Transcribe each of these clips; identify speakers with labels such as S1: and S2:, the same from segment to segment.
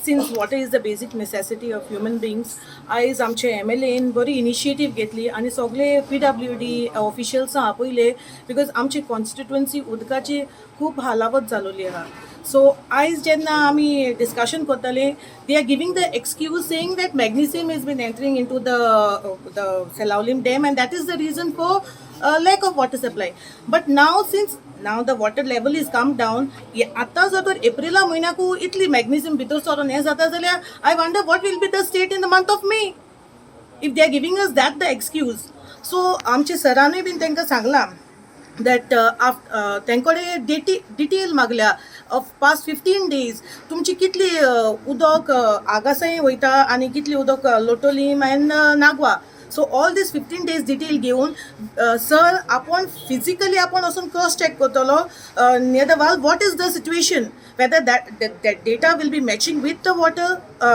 S1: Since water is the basic necessity of human beings, आयज आमचे MLN बरी initiative घेतली आनी सगळे पीडब्ल्यूडी ऑफिशियल्सां आपयले, because आमची कॉन्स्टिट्युएन्सी उदकाची खूब हालावत जालोली आहा. सो आयज जेन्ना आमी डिस्कशन करताले, they are giving the excuse saying that magnesium is been entering into the Selaulim dam and that is the reason for lack of water supply. But now, since now the water level is come down, आतां जर तर Aprilia म्हयन्याकू इतली magnesium भितर सरोन हें जाता जाल्यार, I wonder what will be the state in the month of May if they are giving us that the excuse. So आमच्या सरानूय बीन तांकां सांगलां that तेंकडे डेटी डिटेल मागल्या ऑफ पास्ट 15 डेज, तुमची कितली उदक आगासाय वयता आनी कितली उदक Loutolim and Nagwa. So all these 15 days detail घेवन सर आपूण फिजिकली आपूण वचून क्रॉस चॅक करतलो near the valve, what is the situation, whether that data will be matching with the water,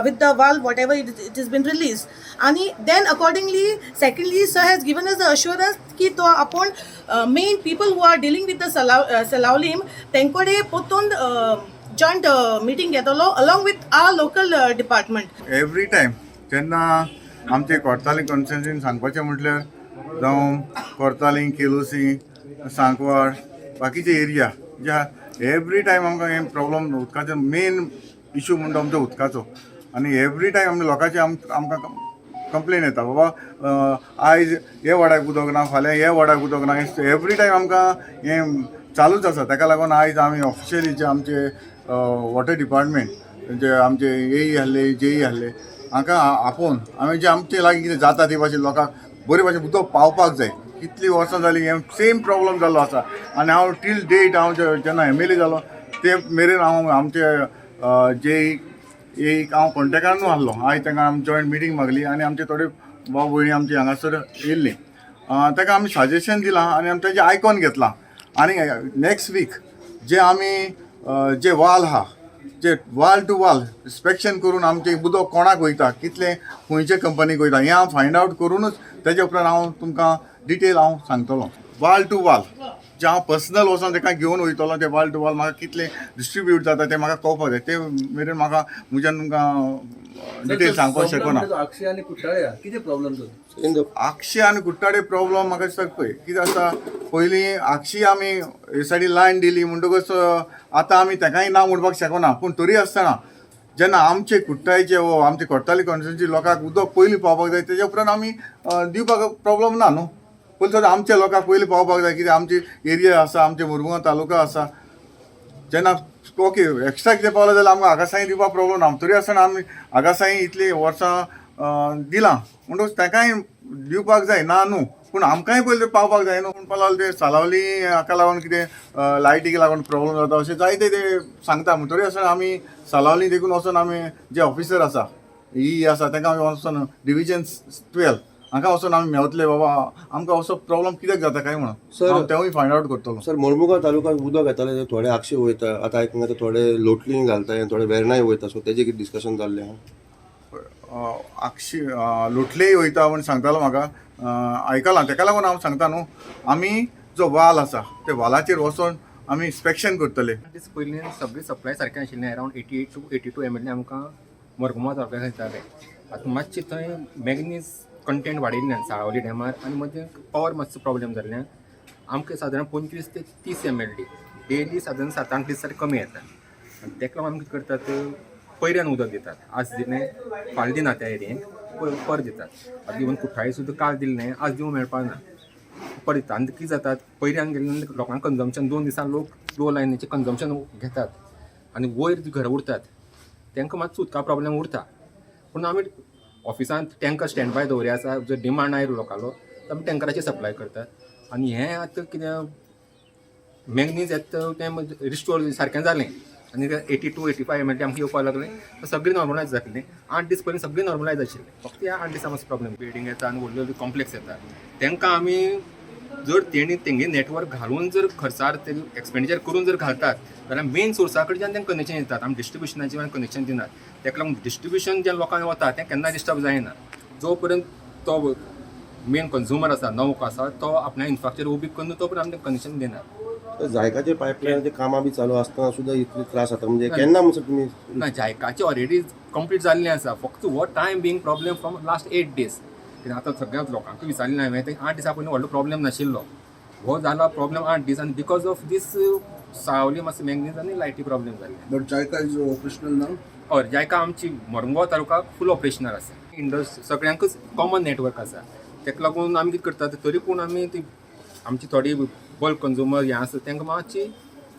S1: with the valve, whatever it has been released. आणि then accordingly, secondly, sir has given us the assurance की तो आपण main people who are dealing with the Selaulim, तेंकडे परतून joint meeting घेतलो along with our local department.
S2: Every time जेन्ना आमचे कोर्ताली कॉन्स्टिट्युन्सीन सांगपाचें म्हटल्यार, जावं कोर्ताली, केलुसी, सांकवाळ, बाकीचे एरिया ज्या एवरी टायम आमकां हें प्रॉब्लम उदकाचो, मेन इशू म्हणटा आमचो उदकाचो. आनी एवरी टायम आमच्या लोकांचे आमकां कंप्लेन येता, बाबा आयज हे वाड्याक उदक ना, फाल्यां हे वाड्याक उदक ना. एवरी टायम आमकां हें चालूच आसा. ताका लागून आयज आमी ऑफिशियली जे आमचे वॉटर डिपार्टमेंट, जे आमचे एई आहले, जेई आहले, हांकां आपोवन आमी जे आमचे लागीं कितें जाता ते भाशेन लोकांक बरे भाशेन उदक पावपाक जाय. कितलीं वर्सां जालीं हें सेम प्रॉब्लम जाल्लो आसा. आनी हांव टील डेट, हांव जेन्ना एमएलए जालो ते मेरेन हांव आमचे जे एक हांव कॉन्टेक्टानू आहलो. आयज तांकां आमी जॉयंट मिटींग मागली आनी आमचे थोडे भाव भयणी आमचे हांगासर येयल्लीं. ताका आमी सजेशन दिलां आनी आमी तेजें आयकोन घेतलां. आनी नेक्स्ट वीक जे आमी जे वाल आहा, जे वाल टू वाल इन्स्पेक्शन करून आमचें उदक कोणाक वयता, कितलें, खंयचे कंपनीक वयता, हें हांव फायंड आवट करुनूच तेजे उपरांत हांव तुमकां डिटेल हांव सांगतलो. वाल टू वाल जे हांव पर्सनल वचोन ताका घेवन वयतलो, ते वाल टू वाल म्हाका कितलें डिस्ट्रिब्यूट जाता तें म्हाका कळपाक जाय. ते मेरेन म्हाका म्हज्यान तुमकां डिटेल सांगपाक शकना.
S3: आक्षी आनी कुट्टाळे कितें प्रॉब्लम तो?
S2: आक्षी आनी कुट्टाळे प्रॉब्लम म्हाका दिसता, पळय कितें आसा, पयलीं आक्षी आमी हे सायडीन लायन दिली म्हणटकच आतां आमी ताकाय ना म्हणपाक शकना. पूण तरी आसतना जेन्ना आमचे कुट्टाळेचे वो आमचे कोर्ताली कॉन्स्टिट्युन्सी लोकांक उदक पयलीं पावपाक जाय, तेज्या उपरांत आमी दिवपाक प्रॉब्लम ना न्हू. पयलीं सुद्दां आमच्या लोकांक पयलीं पावपाक जाय. कित्याक आमची एरिया आसा, आमचे मुरमुगांव तालुका आसा. जेन्ना ओके, एक्स्ट्रा कितें पावलें जाल्यार आमकां आगासाई दिवपाक प्रॉब्लम ना. तरी आसतना आमी आगासाई इतली वर्सां दिलां म्हणटकच तांकांय दिवपाक जाय, ना न्हू, पूण आमकांय पयलीं पावपाक जाय न्हू. म्हणपाक लागले ते सालावली हाका लागून कितें लायटीक लागून प्रॉब्लम जाता, अशें जायते ते सांगता. म्हण तरी आसतना आमी सालावली देखून वचोन आमी जे ऑफिसर आसा, ई आसा, तांकां आमी वचोन डिविजन 12 हांगा वचोन आमी मेवतले, बाबा आमकां असो प्रॉब्लम कित्याक जाता काय म्हणून.
S4: सर,
S2: हांव तेवूय फायंड आवट करतलो.
S4: सर, मोर्मुगांव तालुक्यात उदक येतालें ते थोडे आक्षी वयता, आतां आयकूंक येता थोडे लोटली घालता, थोडे वेर्णाय वयता. सो तेजें कितें डिस्कशन जाल्लें आहा?
S2: आक्षी लोटलेय वयता म्हूण सांगतालो म्हाका, आयकलां. तेका लागून हांव सांगता न्हू, आमी जो वाल आसा ते वालाचेर वचोन आमी इन्स्पेक्शन करतले.
S5: दीस पयलीं सगळी सप्लाय सारकें आशिल्लें. Around 88 to 82 ML आमकां मोरमुगांव तालुक्याक येतालें. आतां मातशें थंय मॅगनीज कंटेंट वाडिल्ल्यान साळावली डॅमार आनी मदीं पावर मातसो प्रॉब्लेम जाल्ल्यान आमकां सादारण 25 ते 30 एमएलडी डेली सादारण 7-8 दीस तरी कमी येता. आनी तेका लागून आमी कितें करतात, पयऱ्यान उदक दितात. आज दिलें, फाल्यां दिना, त्या एरियेक परत दितात. आतां इवन कुठ्ठाळी सुद्दां काल दिल्लें, आज दिवंक मेळपाक ना, परत दिता. आनी कितें जाता, पयऱ्यान गेल्ल्यान लोकांक कन्जम्पशन, 2 दिसान लोक लो लायनीचें कन्जम्पशन घेतात आनी वयर जी घरां उरतात तांकां मातसो उदका प्रॉब्लेम उरता. पूण आमी ऑफिसांत टँकर स्टँड बाय दवरिल्ले आसा. जर डिमांड आयलो लोकांलो तर आमी टँकराचेर सप्लाय करतात. आनी हें आतां कितें मॅगनीज येता तें रिस्टोर सारकें जालें आनी 82-85 एमएल आमकां येवपाक लागलें तर सगळें नॉर्मलायज जातलें. 8 दीस पयलीं सगळें नॉर्मलायज आशिल्लें, फक्त ह्या 8 दिसां मातसो प्रॉब्लेम. बिल्डींग येता आनी व्हडले व्हडले कॉम्प्लेक्स येता, तांकां आमी जर तेणी तेंगे नेटवर्क घालून जर खर्चार ते एक्सपेंडिचर करून जर घालतात जाल्यार मेन सोर्सा कडच्यान तांकां कनेक्शन दितात. आमी डिस्ट्रिब्युशनाचें कनेक्शन दिनात. ताका लागून डिस्ट्रिब्युशन जे लोकांक वता तें केन्ना डिस्टर्ब जायना. जो पर्यंत तो मेन कंज्युमर आसा, नवखो आसा, तो आपल्या इन्फ्रास्ट्रक्चर उबी करून तो पर्यंत आमी कनेक्शन दिनात.
S4: तर जायकाचे पायपलायनाचे कामां बी चालू आसतना सुद्दां इतले त्रास जाता, म्हणजे केन्ना म्हणसर तुमी?
S5: ना, जायकाचे ऑलरेडी कंप्लीट जाल्लें आसा. फक्त हो time being problem from last 8 days. कित्याक आतां सगळ्या लोकांक विचारलें हांवें, ते 8 दिसां पयलीं व्हडलो प्रॉब्लेम नाशिल्लो. हो जाला प्रॉब्लेम 8 दीस आनी because of these सावली मातसो मॅगनीज आनी लायटी प्रॉब्लेम जाल्ले.
S6: But JICA is operational now?
S5: हय, जायका आमची मरमगांव तालुका फूल ऑपरेशनल आसा. इंडस्ट्री सगळ्यांकूच कॉमन नेटवर्क आसा. ताका लागून आमी कितें करतात, तरी पूण आमी ती आमची थोडी बल्क कंज्युमर हें आसा, तांकां मातशी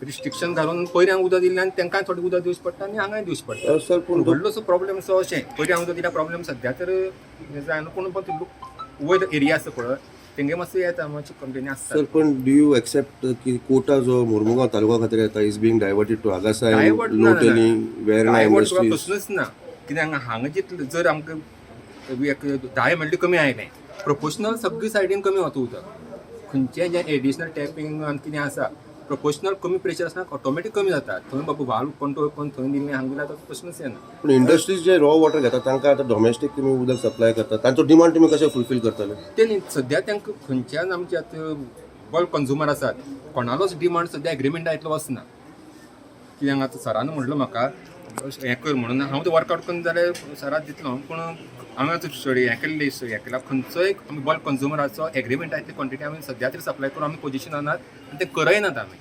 S5: रिस्ट्रिक्शन घालून पयऱ्यांक उदक दिल्ल्यान तांकांय थोडें उदक दिवचें पडटा आनी हांगाय दिवचें पडटा.
S4: सर, पूण
S5: व्हडलोसो प्रॉब्लेम असो अशें पयऱ्यांक उदक दिल्यार प्रॉब्लेम सद्या तर हें जायना, पूण पण वयर एरिया आसा पळय, तेंगे मातसो येता, मातशी कंप्लेनी आसता.
S4: सर, पण do you accept की कोटा जो मुरमुगांव तालुका खातीर येता is being diverted to Agassaim,
S5: Divert ना, ना, ना.
S4: लोटली, वेर्णा
S5: डायवर्ट सुद्दां
S4: इंडस्ट्रीज?
S5: प्रश्नच ना. कित्याक हांगा जितलें जर आमकां एक 10 म्हणल्यार कमी आयलें, प्रोपोर्शनल सगळी सायडीन कमी वता उदक. खंयचें जें एडिशनल टॅपींग आनी कितें आसा, प्रोपोर्शनल कमी प्रेशर आसतना ऑटोमॅटीक कमी जाता. थंय बाबा वाल कंट्रोल करून थंय दिलें, हांगा दिल्यार ताचो प्रश्नच येना.
S4: पूण इंडस्ट्रीज जे रॉ वॉटर घेता, तांकां आतां डॉमेस्टीक तुमी उदक सप्लाय करता, तांचो डिमांड तुमी कशें फुलफील करतले?
S5: ते न्ही, सद्या तांकां खंयच्यान आमचे आतां बल्क कंज्युमर आसात, कोणालोच डिमांड सद्या एग्रीमेंटा इतलो वचना. कित्याक आतां सरान म्हणलो म्हाका हें कर म्हणून, हांव तें वर्कआवट करून जाल्यार सराक दितलो, पूण हांवें आतां स्टडी हें केल्ली, हें केला, खंयचोय आमी बल्क कंज्युमराचो एग्रीमेंटा इतली क्वॉन्टिटी आमी सद्या तरी सप्लाय करून आमी पोजिशनान नात आनी तें करयनात आमी.